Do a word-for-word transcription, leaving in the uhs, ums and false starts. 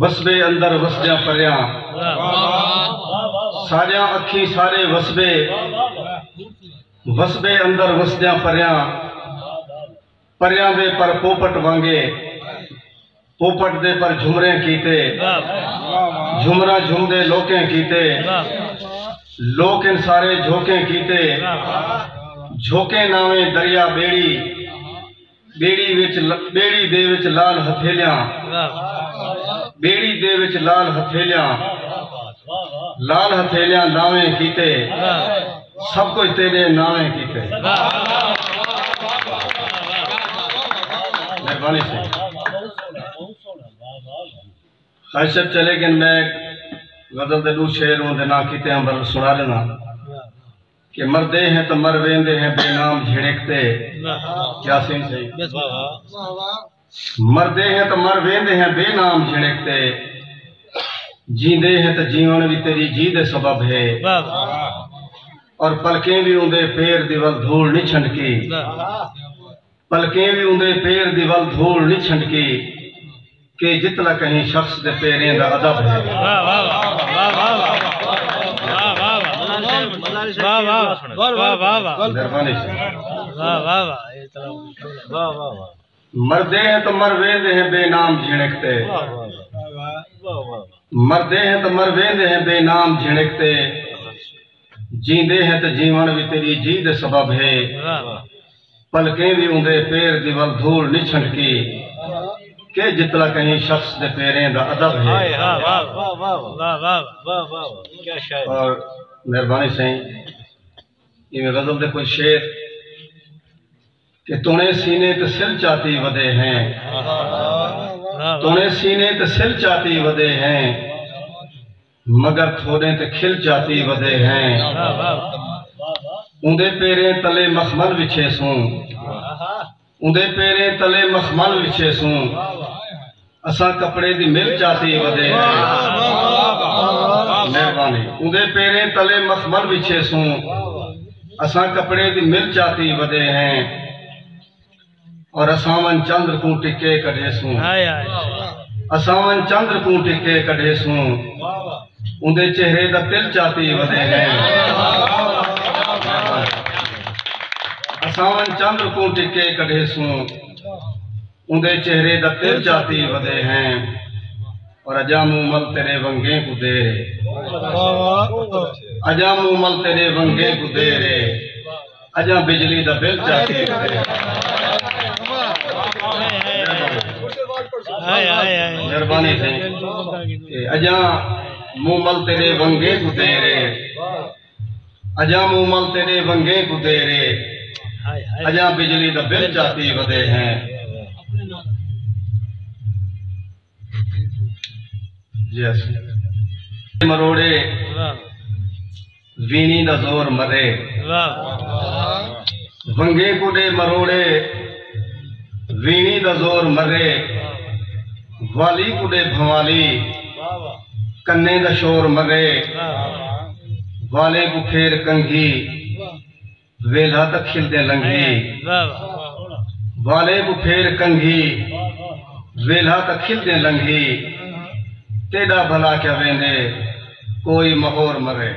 وسبے اندر وسدیاں پریاں، ساݙیاں اکھیں سارے وسبے، وسبے اندر وسدیاں پریاں، پریاں دے پر پوپٹ وانگے، پوپٹ دے پر جھمریں کیتے، جھمراں جھمدے لوکیں کیتے، لوک ان سارے جھوکیں کیتے، جھوکیں ناویں دریا ٻیڑی، ٻیڑی وچ ل-، ٻیڑی دے وچ لال ہتھیلیاں، ٻیڑی دے وچ لال ہتھیلیاں، لال ہتھیلیاں ناویں کیتے، سب کجھ تیݙے ناویں کیتے۔ مہربانی سئیں۔ خواہش چلے گن میں غزل دے ݙو شعر اوں دے ناں کیتے ہیں، بل سݨا ݙینا کہ مردے ہیں تو مر ویندے ہیں بے نام جھڑک تے۔ یاسین سئیں۔ مردے ہیں تو مر ویندے ہیں بے نام جھڑک تے، جیندے ہیں تو جیوݨ وی تیݙی جی دے سبب ہے۔ اور پلکیں وی اوندے پیر دی ول دھوڑ نہیں چھنڈکی، پلکیں وی اوندے پیر دی ول دھوڑ نہیں چھنڈکی، کہ جتلا کہیں شخص دے پیریں دا ادب ہے۔ مہربانی سئیں۔ مردے ہیں تو مر ویندے ہیں بے نام جھڑک تے، مردے ہیں تو مر ویندے ہیں بے نام جھڑک تے، جیندے ہیں تو جیوݨ وی تیݙی جی دے سبب ہے۔ پلکیں وی اوندے پیر دی ول دھوڑ نہیں چھنڈکی، کہ جتلا کہیں شخص دے پیریں دا ادب ہے۔ اور مہربانی سئیں، ایویں غزل دے کچھ شعر کہ توݨے سینے تے سل چاتی ودے ہیں، توݨے سینے تے سل چاتی ودے ہیں، مگر تھوݙیں تے کھل چاتی ودے ہیں۔ اوندے پیریں تلے مخمل وچھے سوں، اوندے پیریں تلے مخمل وچھے سوں، اساں کپڑے دی مل چاتی ودے ہیں۔ مہربانی۔ اوندے پیریں تلے مخمل وچھے سوں، اساں کپڑے دی مل چاتی ودے ہیں۔ اور اساون چندر کوں ٹکے کڈھے سوں۔ اساون چندر کوں ٹکے کڈھے سوں، اوندے چہرے دا تل چاتی ودے ہیں۔ اساون چندر کوں ٹکے کڈھے سوں، اوندے چہرے دا تل چاتی ودے ہیں۔ اور اجاں منہ مل تیݙے ونگیں کوں دیر ہے، اجاں منہ مل تیݙے ونگیں کوں دیر ہے، اجاں بجلی دا بل چاتی ودے۔ مہربانی سئیں۔ اجاں منہ مل تیݙے ونگیں کوں دیر ہے، اجاں منہ مل تیݙے ونگیں کوں دیر ہے، اجاں بجلی دا بل چاتی ودے ہیں۔ جی اساں مروڑے ویݨی دا زور مرے، ونگیں کوں ݙے مروڑے ویݨی دا زور مرے، والی کوں ݙے بھنوالی کنیں دا شور مرے، والیں کوں پھیر کنگھی ویلھا تاں کھلدیں لنگھی، والیں کوں پھیر کنگھی ویلھا تاں کھلدیں لنگھی، تیݙا بھلا کیا ویندے کوئی مہور مرے۔